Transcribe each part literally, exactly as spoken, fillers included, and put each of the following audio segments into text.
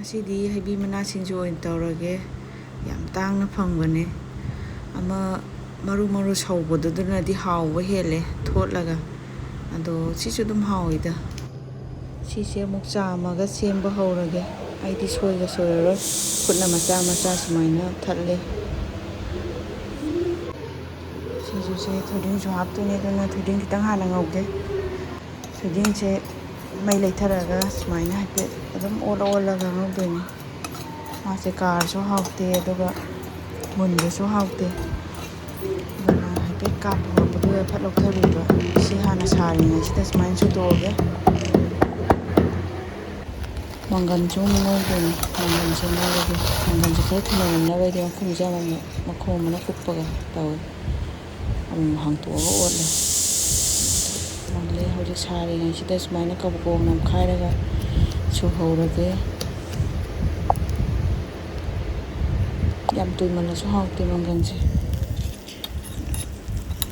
ꯉꯁꯤꯗꯤ ꯍꯩꯕꯤ ꯃꯅꯥ ꯁꯤꯡꯖꯨ ꯑꯣꯏꯅ ꯇꯧꯔꯒꯦ꯫ ꯌꯥꯝ ꯇꯥꯡꯅ ꯐꯪꯕꯅꯦ꯫ ꯑꯃ ꯃꯔꯨ ꯃꯔꯨ ꯁꯧꯕꯗꯨꯗꯨꯅꯗꯤ ꯍꯥꯎꯕ ꯍꯦꯜꯂꯦ ꯊꯣꯠꯂꯒ꯫ ꯑꯗꯣ ꯁꯤꯁꯨ ꯑꯗꯨꯝ ꯍꯥꯎꯋꯤꯗ꯫ ꯁꯤꯁꯦ ꯑꯃꯨꯛ ꯆꯥꯝꯃꯒ ꯁꯦꯝꯕ ꯍꯧꯔꯒꯦ꯫ ꯑꯩꯗꯤ ꯁꯣꯏꯒ ꯁꯣꯏꯔꯔꯣꯏ꯫ ꯈꯨꯠꯅ ꯃꯆꯥ ꯃꯆꯥ ꯁꯨꯃꯥꯏꯅ ꯊꯠꯂꯦ꯫ ꯁꯤꯡꯖꯨꯁꯦ ꯊꯣꯏꯗꯤꯡꯁꯨ ꯍꯥꯞꯇꯣꯏꯅꯦ, ꯑꯗꯨꯅ ꯊꯣꯏꯗꯤꯡ ꯈꯤꯇꯪ ꯍꯥꯟꯅ ꯉꯧꯒꯦ꯫ ꯊꯣꯏꯗꯤꯡꯁꯦ ꯃꯩ ꯂꯩꯊꯔꯒ ꯁꯨꯃꯥꯏꯅ ꯍꯥꯏꯐꯦꯠ ꯑꯗꯨꯝ ꯑꯣꯠꯂ ꯑꯣꯠꯂꯒ ꯉꯧꯗꯣꯏꯅꯦ꯫ ꯃꯥꯁꯦ ꯀꯥꯔꯁꯨ ꯍꯥꯎꯇꯦ, ꯑꯗꯨꯒ ꯃꯨꯟꯕꯁꯨ ꯍꯥꯎꯇꯦ꯫ ꯑꯗꯨꯅ ꯍꯥꯏꯐꯦꯠ ꯀꯥꯞꯄ ꯍꯧꯔꯛꯄꯗꯨꯗ ꯐꯠ ꯂꯧꯊꯕꯤꯕ꯫ ꯁꯤ ꯍꯥꯟꯅ ꯁꯥꯔꯤꯉꯩꯁꯤꯗ ꯁꯨꯃꯥꯏꯅ ꯁꯨꯗꯣꯛꯑꯒꯦ꯫ ꯃꯪꯒꯟꯁꯨ ꯑꯃꯨꯛ ꯉꯧꯗꯣꯏꯅꯤ꯫ ꯃꯪꯒꯟꯁꯦ ꯉꯧꯔꯒꯦ꯫ ꯃꯪꯒꯟꯁꯦ ꯈꯔ ꯊꯨꯝꯍꯟꯅꯕ ꯑꯩꯗꯤ ꯃꯈꯨꯝꯁꯦ ꯑꯃꯨꯛ ꯃꯈꯣꯡ ꯑꯃꯅ ꯀꯨꯞꯄꯒ ꯇꯧꯋꯦ꯫ ꯑꯃꯨꯛ ꯍꯥꯡꯇꯣꯛꯑꯒ ꯑꯣꯠꯂꯦ꯫ ꯃꯨꯜꯂꯦ꯫ ꯍꯧꯖꯤꯛ ꯁꯥꯔꯤꯉꯩꯁꯤꯗ ꯁꯨꯃꯥꯏꯅ ꯀꯕꯣꯛ ꯀꯕꯣꯛ ꯅꯝꯈꯥꯏꯔꯒ ꯁꯨꯍꯧꯔꯒꯦ꯫ ꯌꯥꯝ ꯇꯣꯏꯃꯜꯂꯁꯨ ꯍꯥꯎꯇꯦ ꯃꯪꯒꯟꯁꯦ꯫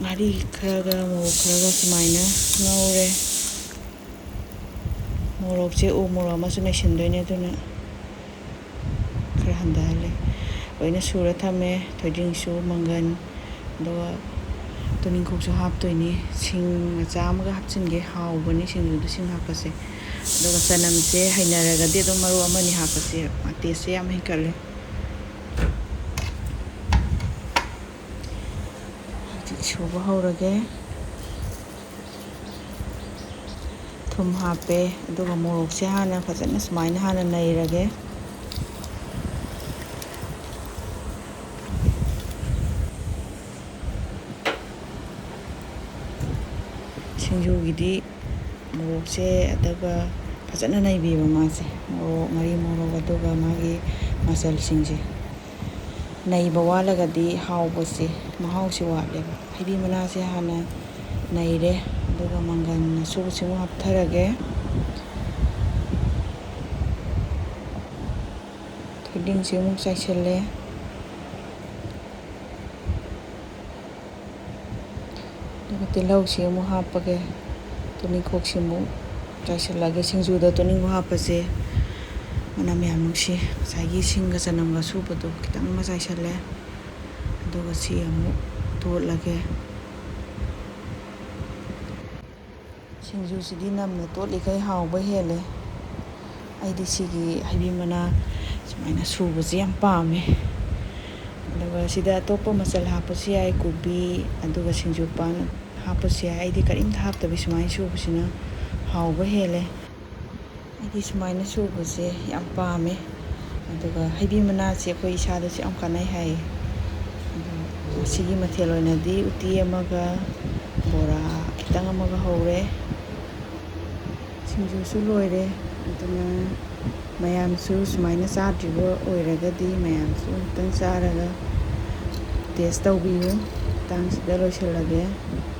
ꯉꯥꯔꯤ ꯈꯔꯒ ꯃꯣꯔꯣꯛ ꯈꯔꯒ ꯁꯨꯃꯥꯏꯅ ꯉꯧꯔꯦ꯫ ꯃꯣꯔꯣꯛꯁꯦ ꯎ ꯃꯣꯔꯣꯛ ꯑꯃꯁꯨ ꯅꯩꯁꯤꯟꯗꯣꯏꯅꯦ, ꯑꯗꯨꯅ ꯈꯔ ꯍꯟꯊꯍꯜꯂꯦ꯫ ꯂꯣꯏꯅ ꯁꯨꯔ ꯊꯝꯃꯦ꯫ ꯊꯣꯏꯗꯤꯡꯁꯨ, ꯃꯪꯒꯟ, ꯑꯗꯨꯒ ꯇꯨꯅꯤꯡꯈꯣꯛꯁꯨ ꯍꯥꯞꯇꯣꯏꯅꯤ꯫ ꯁꯤꯡ ꯃꯆꯥ ꯑꯃꯒ ꯍꯥꯞꯆꯤꯟꯒꯦ, ꯍꯥꯎꯕꯅꯤ ꯁꯤꯡꯖꯨꯗ ꯁꯤꯡ ꯍꯥꯞꯄꯁꯦ꯫ ꯑꯗꯨꯒ ꯆꯅꯝꯁꯦ ꯍꯩꯅꯔꯒꯗꯤ ꯑꯗꯨꯝ ꯃꯔꯨ ꯑꯃꯅꯤ ꯍꯥꯞꯄꯁꯦ, ꯇꯦꯁꯁꯦ ꯌꯥꯝ ꯍꯦꯟꯀꯠꯂꯦ꯫ ꯍꯧꯖꯤꯛ ꯁꯨꯕ ꯍꯧꯔꯒꯦ꯫ ꯊꯨꯝ ꯍꯥꯞꯄꯦ, ꯑꯗꯨꯒ ꯃꯣꯔꯣꯛꯁꯦ ꯍꯥꯟꯅ ꯐꯖꯅ ꯁꯨꯃꯥꯏꯅ ꯍꯥꯟꯅ ꯅꯩꯔꯒꯦ꯫ ꯁꯤꯡꯖꯨꯒꯤꯗꯤ ꯃꯣꯔꯣꯛꯁꯦ ꯑꯗꯨꯒ ꯐꯖꯅ ꯅꯩꯕꯤꯕ ꯃꯥꯁꯦ, ꯃꯣꯔꯣꯛ, ꯉꯥꯔꯤ ꯃꯣꯔꯣꯛ, ꯑꯗꯨꯒ ꯃꯥꯒꯤ ꯃꯆꯜꯁꯤꯡꯁꯦ꯫ ꯅꯩꯕ ꯋꯥꯠꯂꯒꯗꯤ ꯍꯥꯎꯕꯁꯦ, ꯃꯍꯥꯎꯁꯦ ꯋꯥꯠꯂꯦꯕ꯫ ꯍꯩꯕꯤ ꯃꯅꯥꯁꯦ ꯍꯥꯟꯅ ꯅꯩꯔꯦ, ꯑꯗꯨꯒ ꯃꯪꯒꯟ ꯑꯁꯨꯕꯁꯤꯃꯨꯛ ꯍꯥꯞꯊꯔꯒꯦ꯫ ꯊꯣꯏꯗꯤꯡꯁꯦ ꯑꯃꯨꯛ ꯆꯥꯏꯁꯤꯜꯂꯦ꯫ ꯑꯗꯨꯒ ꯇꯤꯜꯍꯧꯁꯤ ꯑꯃꯨꯛ ꯍꯥꯞꯄꯒꯦ꯫ ꯇꯨꯅꯤꯡꯈꯣꯛꯁꯤ ꯑꯃꯨꯛ ꯆꯥꯏꯁꯤꯜꯂꯒꯦ꯫ ꯁꯤꯡꯖꯨꯗ ꯇꯨꯅꯤꯡꯈꯣꯛ ꯍꯥꯞꯄꯁꯦ ꯃꯅꯝ ꯌꯥꯝ ꯅꯨꯡꯁꯤ꯫ ꯉꯁꯥꯏꯒꯤ ꯁꯤꯡꯒ ꯆꯅꯝꯒ ꯁꯨꯕꯗꯣ ꯈꯤꯇꯪ ꯑꯃ ꯆꯥꯏꯁꯜꯂꯦ꯫ ꯑꯗꯨꯒ ꯁꯤ ꯑꯃꯨꯛ ꯇꯣꯠꯂꯒꯦ꯫ ꯁꯤꯡꯖꯨꯁꯤꯗꯤ ꯅꯝꯅ ꯇꯣꯠꯂꯤꯈꯩ ꯍꯥꯎꯕ ꯍꯦꯜꯂꯦ꯫ ꯑꯩꯗꯤ ꯁꯤꯒꯤ ꯍꯩꯕꯤ ꯃꯅꯥ ꯁꯨꯃꯥꯏꯅ ꯁꯨꯕꯁꯦ ꯌꯥꯝ ꯄꯥꯝꯃꯦ꯫ ꯑꯗꯨꯒ ꯁꯤꯗ ꯑꯇꯣꯞꯄ ꯃꯆꯜ ꯍꯥꯞꯄꯁꯨ ꯌꯥꯏ, ꯀꯣꯕꯤ, ꯑꯗꯨꯒ ꯁꯤꯡꯖꯨ ꯄꯥꯟ ꯍꯥꯞꯄꯁꯨ ꯌꯥꯏ꯫ ꯑꯩꯗꯤ ꯀꯔꯤꯝꯇ ꯍꯥꯞꯇꯕꯤ ꯁꯨꯃꯥꯏꯅ ꯁꯨꯕꯁꯤꯅ ꯍꯥꯎꯕ ꯍꯦꯜꯂꯦ꯫ ꯑꯩꯗꯤ ꯁꯨꯃꯥꯏꯅ ꯁꯨꯕꯁꯦ ꯌꯥꯝ ꯄꯥꯝꯃꯦ꯫ ꯑꯗꯨꯒ ꯍꯩꯕꯤ ꯃꯅꯥꯁꯦ ꯑꯩꯈꯣꯏ ꯏꯁꯥꯗꯁꯨ ꯌꯥꯝ ꯀꯥꯟꯅꯩ ꯍꯥꯏꯌꯦ꯫ ꯑꯗꯣ ꯉꯁꯤꯒꯤ ꯃꯊꯦꯜ ꯑꯣꯏꯅꯗꯤ ꯎꯇꯤ ꯑꯃꯒ ꯕꯣꯔꯥ ꯈꯤꯇꯪ ꯑꯃꯒ ꯍꯧꯔꯦ꯫ ꯁꯤꯡꯖꯨꯁꯨ ꯂꯣꯏꯔꯦ꯫ ꯑꯗꯨꯅ ꯃꯌꯥꯝꯁꯨ ꯁꯨꯃꯥꯏꯅ ꯆꯥꯗ꯭ꯔꯤꯕ ꯑꯣꯏꯔꯒꯗꯤ ꯃꯌꯥꯝꯁꯨ ꯑꯃꯨꯛꯇꯪ ꯆꯥꯔꯒ ꯇꯦꯁ ꯇꯧꯕꯤꯌꯨ꯫ ꯃꯇꯥꯡꯁꯤꯗ ꯂꯣꯏꯁꯤꯜꯂꯒꯦ꯫